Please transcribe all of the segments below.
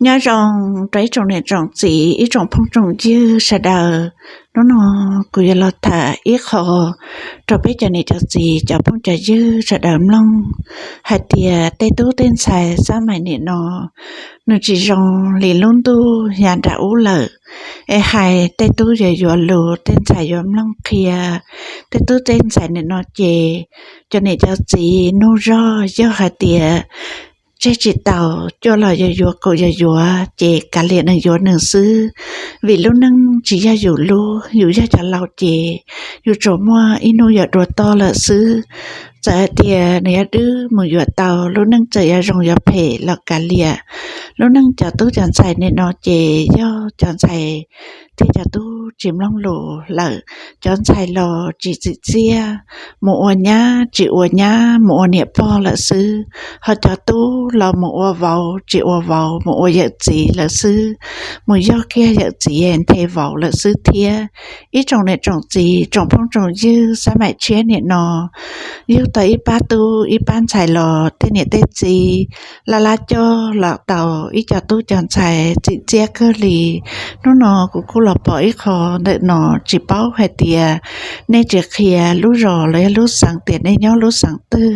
Nyob zoo rau ib tsoom niam tsoom txiv, ib tsoom phooj tsoom ywg sawv daws. Hnub no kuv yuav los tham ib qho rau peb cov niam cov txiv, cov phooj cov ywg sawv daws mloog hais tias tej tub tej ntxhais xab maim nim no nws tsis zoo li lub ntuj yav nram ub lawm. Es hais tej tub yuav yuav lus, tej ntxhais yuav mloog qhia. Tej tub tej ntxhais nim no ces cov niam cov txiv nug zog, yog hais tias tseg tsis taus, cuaj los yuav yuav, kaum yuav yuav, ces kav liam nws yuav nws xwb. Vim lub neej tsis yog yus lub, yus yog cov laus ces yus tsuas muaj ib hnub yuav dua toj lawm xwb. Txawm hais tias nws yuav dwb mus yuav tau, lub neej txawm yuav zoo yuav phem los kav liam. Lub neej cov tub cov ntxhais nim no ces yog cov ntxhais thiab cov tub tsis mloog lus lawm. Cov ntxhais los tsis txim txiaj, mus ua nyab tsis ua nyab, mus ua niam pog lawm xwb. Ho cov tub los mus ua vauv tsis ua vauv, mus ua yawm txiv lawm xwb, mus yog kiag yawm txiv nthe vauv lawm xwb thiab. Ib tsoom niam tsoom txiv, tsoom phooj tsoom ywg xab maim tshiab nim no, yug tau ib pab tub ib pab ntxhais los tej niam tej txiv laj laj coj los tau ib co tub co ntxhais txim txiaj kawg li. Hnub no kuv kuj los pom ib qho ntawm no, tsis paub hais tias nej tsis qhia lub zos los yog lub xeev tias nej nyob lub xeev twg,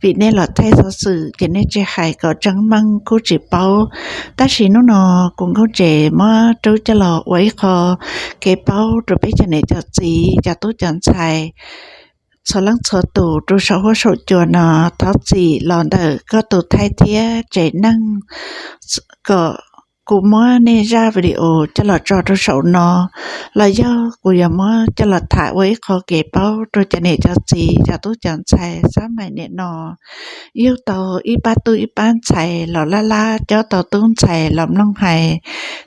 vim nej los thaij xov xwm ces nej tsis hais kom tseeb meej kuj tsis paub. Tab sis hnub no kuv Nkauj Tsev muab rub coj los ua ib qho kev paub rau peb cov niam cov txiv, cov tub cov ntxhais txhua leej txhua tus rau saum huab saum cua no. Thov txim los ntawm koj tus thaij thiab tsev neeg kom kuv muab nej zaj video coj los tso rau saum no, los yog kuv yuav muab coj los tham ua ib qho kev paub rau cov niam cov txiv, cov tub cov ntxhais xab maim nim no. Yug tau ib pab tub ib pab ntxhais los laj laj cob tau tub ntxhais los mloog hais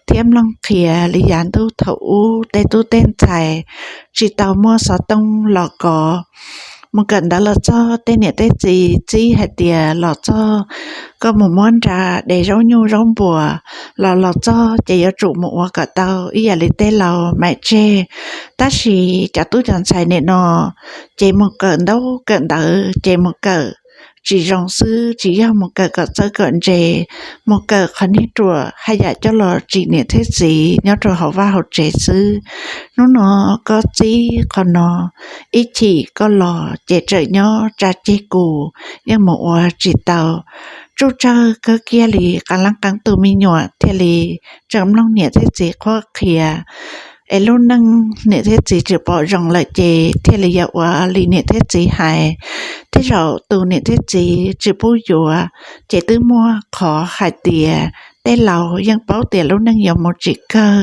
thiab mloog qhia li yav ntuj thaum ub tej tub tej ntxhais tsis tau muaj xov tooj los kov. Mus kawm ntawv los txog tej niam tej txiv txib hais tias los txog koj mus muab nra de zaub nyuj zaub npuas los los txog ces yuav tsum mus ua kom tau ib yam li tej laus maim tseg. Tab sis cov tub cov ntxhais nim no ces mus kawm ntaub kawm ntawv ces mus kawm tsis zoo xwb, tsis yog mus kawm kom txawj kom ntse, mus kawm qhov niag ruam haj yam coj los tsim niam thiab txiv nyob rau hauv vaj hauv tsev xwb. Hnub no koj txib qhov no, ib chim koj los ces tseem nyob tsa ceg kus, yeej mus ua tsis tau. Tsuj tsawg kawg kiag li, qee leej qee tus me nyuam thiaj li tseem mloog niam thiab txiv qhuab qhia. Es lub neej niam thiab txiv tsis pom zoo lawm ces thiaj li yuav ua li niam thiab txiv hais. Tej zaum tus niam thiab txiv tsis pub yuav ces twb muaj qhov hais tias tej laus yeej paub tias lub neej yuav mus tsis kawg,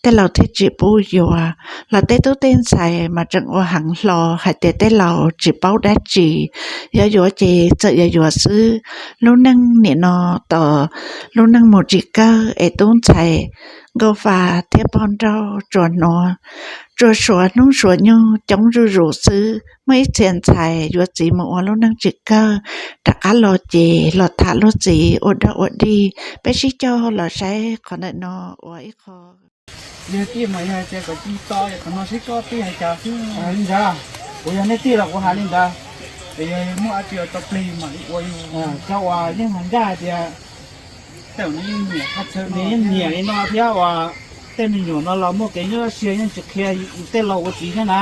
tej laus thiaj tsis pub yuav. Los tej tub tej ntxhais mas tseem ua heev hlo hais tias tej laus tsis paub dab tsi, yuav yuav ces txawm yuav yuav xwb. Lub neej nim no tos lub neej mus tsis kawg es tub ntxhais nkauj fa thiab poj nrauj tsuas hnov, tsuas suav hnub suav nyoog coob zuj zus xwb. Muaj ib txhia ntxhais yuav txiv mus ua lub neej tsis kawg, rov qab los ces los tham luag txiv ua dog ua dig. Peb sib cog los saib qhov ntawm no ua ib qho. Yog tij mas yog tias kom tij to, qhov no sib koj tij hais cas xwb. Li ntawd, kuv yog nej tij los kuv hais li ntawd. Es yog muaj dab tsi tau plig mam li ua. Cov uas yeej hais ncaj hais tias tej uas nws yeej nyiam li no thiab uas tej me nyuam no los muaj kev nyuaj siab yeej tsis qhia yus tej laus ua txiv thiab na.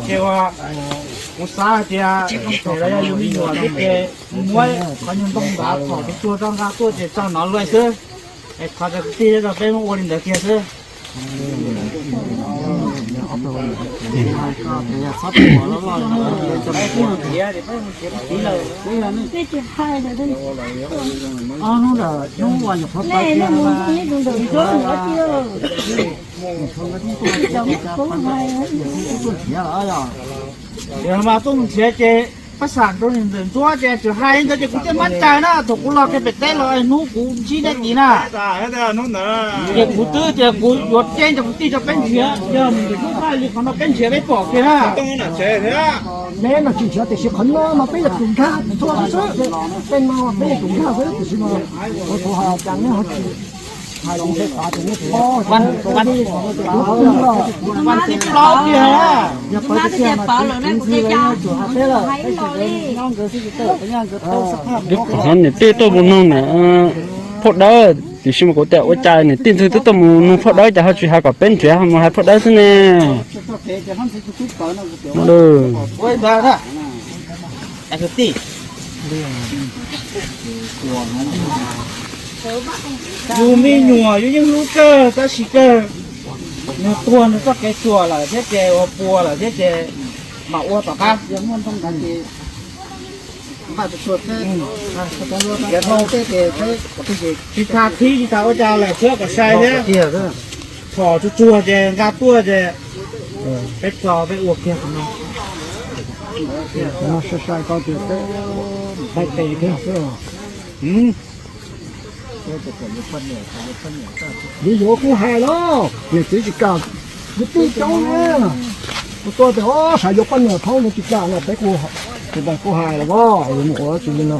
Ces uas kuv xav hais tias thaum lawv yog yus me nyuam xwb ces mus muab qhov nyuag ntoo ntawd thaum tus tuag tso nqa tuaj ces tso nov luaj xwb. Es thov cov kwv tij rau peb muab ua li ntawd kiag xwb. Yog mas tuaj mus nrhiav ces pab xam rau niam ntxawm Ntxuab ces tsis hais ntawd ces kuv thiaj mab cai na, thaum kuv los kiag pem teb los hnub kuv ntsib nej tid na. Ces kuv twb tias kuv yuav ceeb cov kwv tij rau peb nrhiav, yog mus ntawm hnub hais li qhov no peb nrhiav peb pom kiag na. Neb no tsis nrhiav tiam sis qhov no mas peb yuav tsum nkag txhua xwb, tej no peb yuav tsum nkag xwb tiam sis mas kuv thaum hais cas neb ho tsis Niam tij tuaj mus nug na, phauj dawb, tiam sis mas kuv tias ua cas niam tij ntxwg twb tuaj mus nug phauj dawb cas ho tsis hais kom peb nrhiav ho mus hais phauj dawb xwb ne? Yus me nyuam yus yeej hlub kawg tab sis kawg, nws tuag nws txoj kev xyuas lawm thiab ces ua puas lawm thiab ces mam ua tom qab. Tsis txha thib tsis txha ua cas lawm xwb kom sai thiab. Thaum tsuag tsuag ces nqa tuaj ces peb tso peb ua kiag no. Sai sai ko tias peb tes thiab xwb. Yuav yuav kuj hais los niam txiv tsis kam, yuav tij coob na. Kuv tuaj tias xav yuav poj niam thaub no tsis kam no peb kuj, kuv hais los yuav mus ua tsis li no.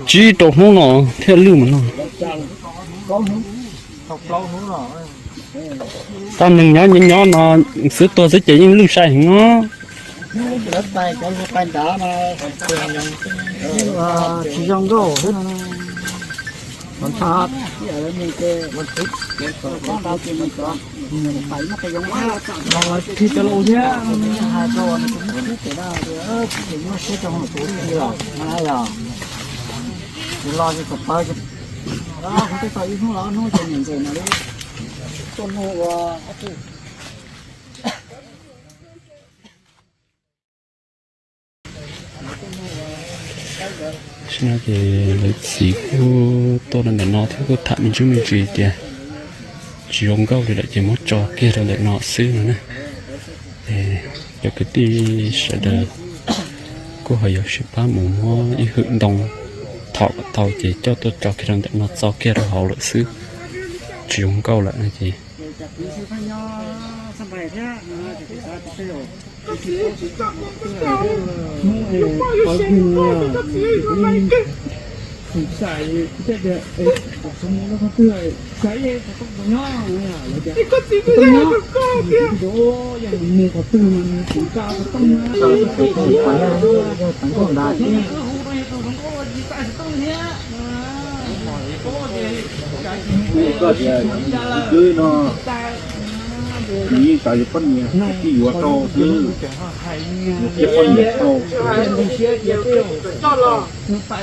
Tsib rau hnub no thiaj lwj mus no. Tau neeg nyob nyob nyob no xwb tuag xwb ces yeej lwj sai heev no. Tsis zoo nkauj. Tam sim no ces lawv txiv kuj tuaj rau ntawm no thiab kuj tham me ntsis me ntsis tias tsis zoo nkauj li lawm ces muab tso kiag rau ntawm no xwb no na. Cov kwv tij sawv daws kuj ho yuav sib pab mus muab ib hwm ntoo thom kom tau ces coj tuaj tso kiag rau ntawm no txo kiag rau hauv lawm xwb. Tsis zoo nkauj lawm no ces Koj tias kwv no, nws yeej xav yuav poj niam, tij yuav rau xwb, yuav kiag poj niam rau. Yeej xav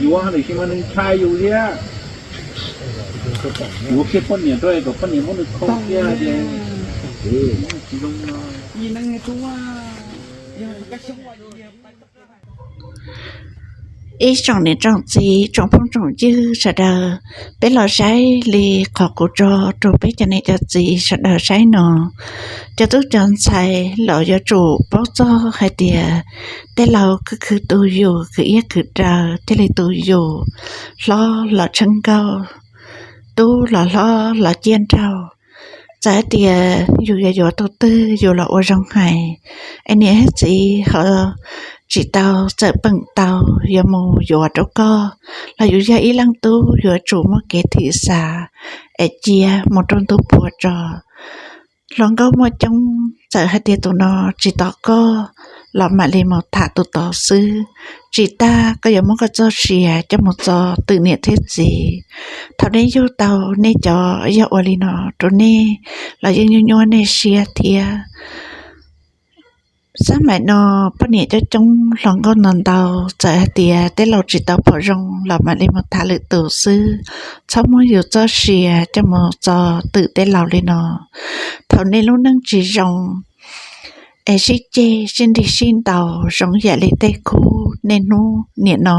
yuav tiam sis mas nws ntshai yus thiab. Yuav kiag poj niam rau kom poj niam muab nws khoo kiag ces tsis zoo no. Ib tsoom niam tsoom txiv tsoom phooj tsoom ywg sawv daws, peb los saib li qhov kuv tso rau peb cov niam cov txiv sawv daws saib no. Cov tub cov ntxhais los yuav tsum paub txog hais tias tej laus khwv khwv tu yus, khwv iab khwv daws thiaj li tu yus, hlob los tsheej nkauj, tub los hlob los ciaj nraug. Txawm hais tias yus yuav yuav tus twg yus los ua zoo hais, es niam thiab txiv ho tsis tau txawm peem tau yuav mus yuav rau koj, los yus yog ib leej tub yuav tsum muaj kev thim xav es cia mus rau ntu puas tso. Hluas nkauj muaj coob, txawm hais tias tus no tsis tos koj los mam li mus tham tus tod xwb. Tsis tas koj yuav muab koj txoj sia coj mus txo twm niam thiab txiv. Thaum nej yug tau nej cov yog ua li no rau nej los yeej nyuaj nyuaj nej siab thiab. Xab maim no poj niam coob coob hluas nkauj ntau ntau, txawm hais tias tej laus tsis tau pom zoo los mam li mus tham lwm tus xwb. Txhob muab yus txoj sia coj mus txo twm tej laus li no. Thaum nej lub neej tsis zoo es sib ceg sib nrig sib ntaus zoo yam li tej khub niaj hnub nim no,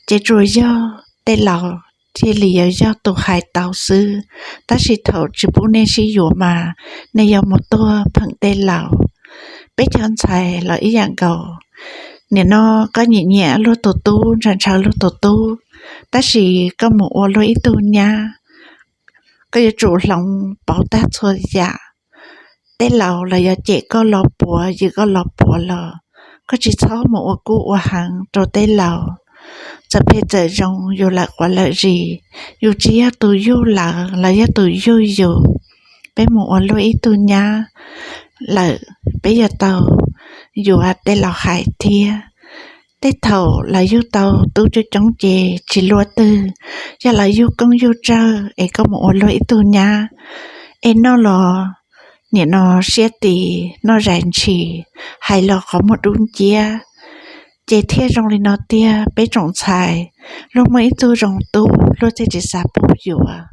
ces tsuas yog tej laus thiaj li yuav yog tus hais tau xwb. Tab sis thaum tsis pub nej sib yuav mas nej yuav mus tuag pheem tej laus. Peb cov ntxhais los ib yam nkaus. Nim no koj nyiam nyiam luag tus tub, ntshaw ntshaw luag tus tub, tab sis koj mus ua luag ib tug nyab, koj yuav tsum hloov pauv tag txhua yam. Tej laus los yuav cem koj los puav, yws koj los puav los koj tsis txhob mus ua kub ua heev rau tej laus. Txawm phem txawm zoo, yus lawm quav lawm zis, yus tsis yog tus yug lawv, lawv yog tus yug yus. Peb mus ua luag ib tug nyab lawm, peb yuav tau yuav tej laus hais thiab. Tej thaum lawv yug tau tub coob coob ces tsis luaj twg, yog lawv yug koob yug tsawg es koj mus ua luag ib tug nyab es noj los nim no siab tis, noj zais ntshis, hais los qhov muag dub nciab. Ces thiaj zoo li no tiag peb tsoom ntxhais. Luag muaj ib tug zoo tub luag thiaj tsis xav pub yuav.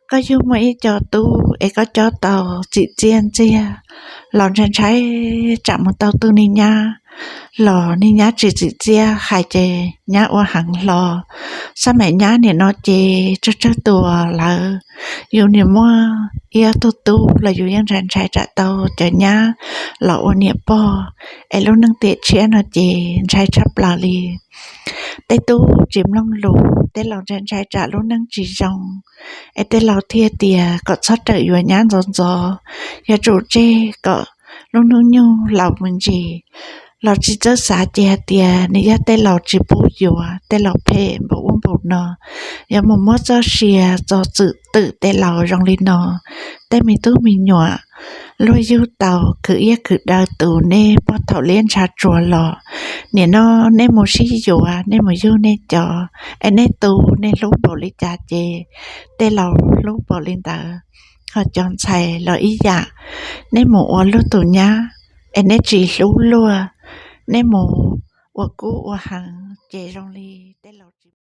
Koj yug muaj ib co tub es koj cob tau txim txiaj ntxiag los ntshai ntshai tsam mus tau tus niag nyab, los niag nyab tsis txim txiaj hais ces nyab ua heev hlo. Xab maim nyab nim no ces tsawg tsawg tus lawm. Yus nim muaj ib ob tug tub los yus yeej ntshai ntshai tsam tau cov nyab los ua niam pog, es lub neej tiam tshiab no ces ntshai tshaj plaws li. Tej tub tsis mloog lus, tej laus ntshai ntshai tsam lub neej tsis zoo, es tej laus thiaj tias kom txhob rawm yuav nyab ntxov ntxov, yuav tsum tseg kom lub hnub nyoog laus me ntsis. Los tsis txawj xav ces hais tias nws yog tej laus tsis pub yuav, tej laus phem npaum ub npaum no, yuav mus muab txoj sia txo txwm twm tej laus zoo li no. Tej me tub me nyuam luag yug tau khwv iab khwv daw tus nej pog thaum liab ntsha tsuag los, nim no nej mus sib yuav, nej mus yug nej cov, es nej tu nej hlub npaum li cas ces tej laus hlub npaum li ntawd. Ho cov ntxhais los ib yam, nej mus ua luag tus nyab es nej tsis hlub luag, nej mus ua kub ua heev ces zoo li tej laus tsis